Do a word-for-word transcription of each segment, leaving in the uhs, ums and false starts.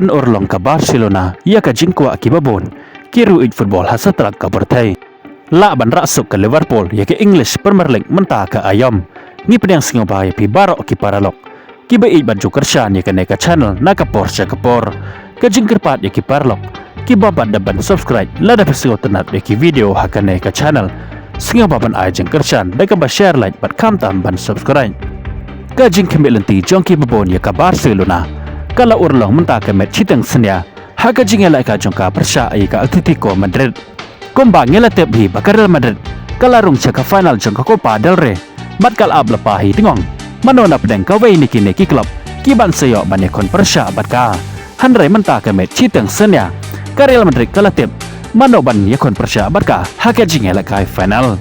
Urlong ka Barcelona ïa ka jingkwah kiba bun ki riew ïeit football ha satlak ka pyrthei. Lah ban rah suk ka Liverpool ïa ka English Premier League mynta ka aïom. Ngi pdiang sngewbha ïa phi baroh ki paralok kiba ïeit bad ju kyrshan ïa kane ka channel na ka por sha ka por. Ka jingkyrpad ïa ki paralok kiba pat da ban subscribe lada phi sngewtynnat ïa ki video ha kane ka channel, sngewbha ban ai jingkyrshan da kaba share, like bad khamtam ban subscribe. Ka jingkhmih lynti jong kiba bun ïa ka Barcelona ka la urlong mynta ka met shiteng synñia ha ka jingïalehkai jong ka pyrshah ïa ka Atletico Madrid. Kumba ngi la tip hi ba ka Real Madrid ka la rung sha ka final jong ka Copa del Rey bad ka la ap lypa hi tngong mano na pdeng kawei na kine ki club kiban sa ïoh ban ïakhun pyrshah bad ka. Hynrei mynta ka met shiteng synñia ka Real Madrid ka la tip mano ban ïakhun pyrshah bad ka ha ka jingïalehkai final.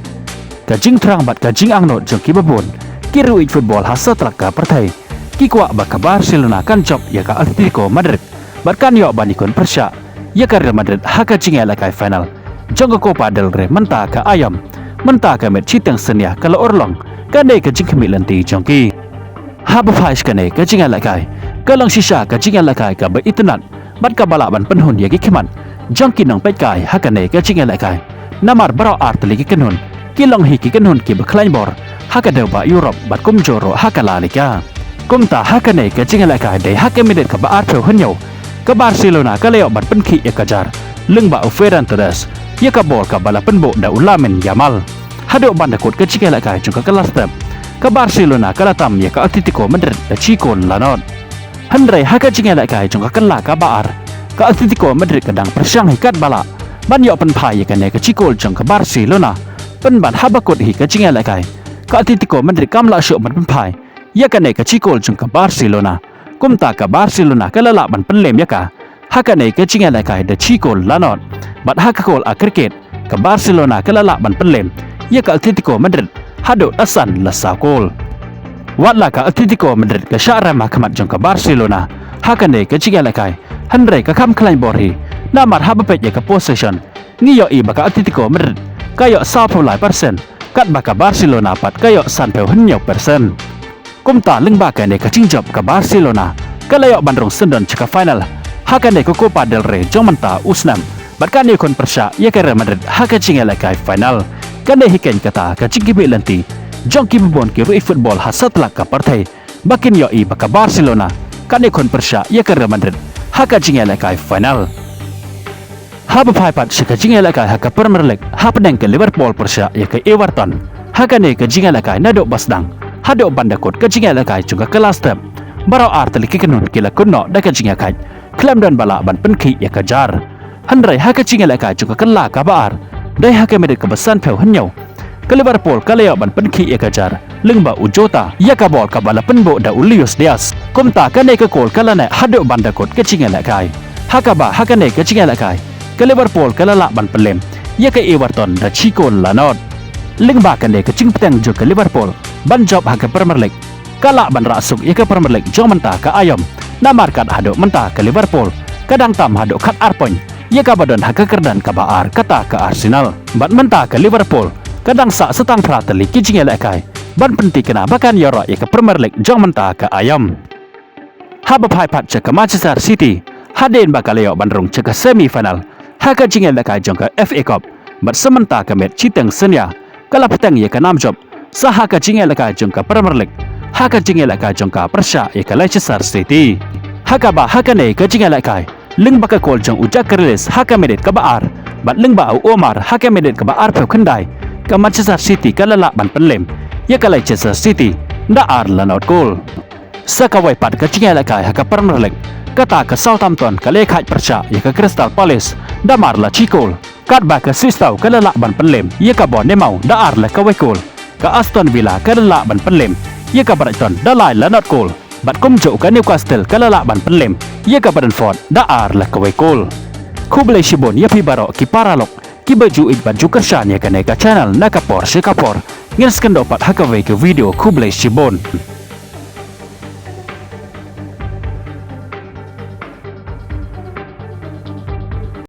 Ka jingthrang bad ka jingangnud jong kiba bun ki riew ïeit football ha satlak ka pyrthei ki kwah ba ka Barcelona kan jop ïa ka Atletico Madrid bad kan ïoh ban ïakhun pyrshah ïa ka Real Madrid ha ka jingïalehkai final jong ka Copa del Rey mynta ka aïom. Mynta ka met shiteng synñia ka la urlong kane ka jingkhmih lynti jong ki. Haba phai sha kane ka jingïalehkai ka long shisha ka jingïalehkai kaba itynnad bad kaba lah ban pynhun ïa ki khmat jong ki nongpeitkai ha kane ka jingïalehkai. Namar baroh ar tylli ki kynhun ki long hi ki kynhun kiba khlaiñ bor ha ka dewbah Europe bad kumjuh ruh ha ka La Liga. Kumta ha kane ka jingïalehkai dei ha ka minit kaba arphew hynñiew ka Barcelona ka la ïoh ban pynkhih ïa ka jar lyngba u Ferran Torres ïa ka bol kaba la pynbuh da u Lamine Yamal. Haduh ban da kut ka jingïalehkai jong ka kylla step ka Barcelona ka la tam ïa ka Atletico Madrid da shi kol la nod. Hynrei ha ka jingïalehkai jong ka kylla kaba ar ka Atletico Madrid ka dang pyrshang hi katba lah ban ïoh pynphai ïa kane ka shi kol jong ka Barcelona. Pynban haba kut hi ka jingïalehkai ka Atletico Madrid kam lah shuh ban pynphai ïa kane ka shi kol jong ka Barcelona. Kumta ka Barcelona ka la lah ban pynlem ïa ka ha kane ka jingïalehkai da shi kol la nod. Bad ha ka kol aggregate ka Barcelona ka la lah ban pynlem ïa ka Atletico Madrid haduh da san la saw kol. Wat la ka Atletico Madrid ka shah rem ha khmat jong ka Barcelona ha kane ka jingïalehkai, hynrei ka kham khlaiñ bor hi. Namar haba peit ïa ka possession ngi ïohi ba ka Atletico Madrid ka ïoh sawphew lai persen katba ka Barcelona pat ka ïoh sanphew hynñiew persen. Kumta lyngba kane ka jingjop ka Barcelona ka la ïoh ban rung syndon sha ka final ha kane ka Copa del Rey jong mynta u snem bad kan ïakhun pyrshah ïa ka Real Madrid ha ka jingïalehkai final. Kane hi keiñ kata ka jingkhmih lynti jong kiba bun ki riew ïeit football ha satlak ka pyrthei ba kin ïohi ba ka Barcelona kan ïakhun pyrshah ïa ka Real Madrid ha ka jingïalehkai final. Haba phai pat sha ka jingïalehkai ha ka Premier League hapdeng ka Liverpool pyrshah ïa ka Everton. Ha kane ka jingïalehkai naduh ba sdang haduh ban da kut ka jingïalehkai jong ka kylla step baroh ar tylli ki kynhun ki la kut noh da ka jingïakhaid khlem don ba lah ban pynkhih ïa ka jar. Hynrei ha ka jingïalehkai jong ka kylla kaba ar dei ha ka minit kaba sanphew hynñiew ka Liverpool ka la ïoh ban pynkhih ïa ka jar lyngba u Jota ïa ka bol kaba la pynbuh da u Luis Diaz. Kumta kane ka kol ka la neh haduh ban da kut ka jingïalehkai. Ha kaba ha kane ka jingïalehkai ka Liverpool ka la lah ban pynlem ïa ka Everton da shi kol la nod. Lyngba kane ka jingpyrshang jong ka Liverpool ban jop ha ka Premier League ka lah ban rah suk ïa ka Premier League jong mynta ka aïom. Namar kat haduh mynta ka Liverpool ka dang tam haduh khat ar point ïa kaba don ha ka kyrdan kaba ar kata ka Arsenal. Bad mynta ka Liverpool ka dang sah sa tang phra tylli ki jingïalehkai ban pynthikna ba kan ïaroh ïa ka Premier League jong mynta ka aïom. Haba phai pat sha ka Manchester City hadien ba ka la ïoh ban rung sha ka semi final ha ka jingïalehkai jong ka F A Cup bad sa mynta ka met shiteng synñia ka la pyrshang ïa ka nam jop sa ha ka jingïalehkai jong ka Premier League ha ka jingïalehkai jong ka pyrshah ïa ka Leicester City. Ha kaba ha kane ka jingïalehkai lyngba ka kol jong u Jack Grealish ha ka minit kaba ar bad lyngba u Omar ha ka minit kaba arphew khyndai ka Manchester City ka la lah ban pynlem ïa ka Leicester City da ar la nod kol. Sa kawei pat ka jingïalehkai ha ka Premier League kata ka Southampton ka la ïakhaid pyrshah ïa ka Crystal Palace da mar la shi kol. Katba ka Shrewsbury ka la lah ban pynlem ïa ka Bournemouth da ar la kawei kol. Ka Aston Villa ka la lah ban pynlem ïa ka Brighton da lai la nod kol. Bad kumjuh ka Newcastle ka la lah ban pynlem ïa ka Brentford da ar la kawei kol. Khublei shibun ïa phi baroh ki paralok kiba ju ïeit bad ju kyrshan ïa kane ka channel na ka por sha ka por. Ngin sa ïakynduh pat ha kawei ka video, khublei shibun.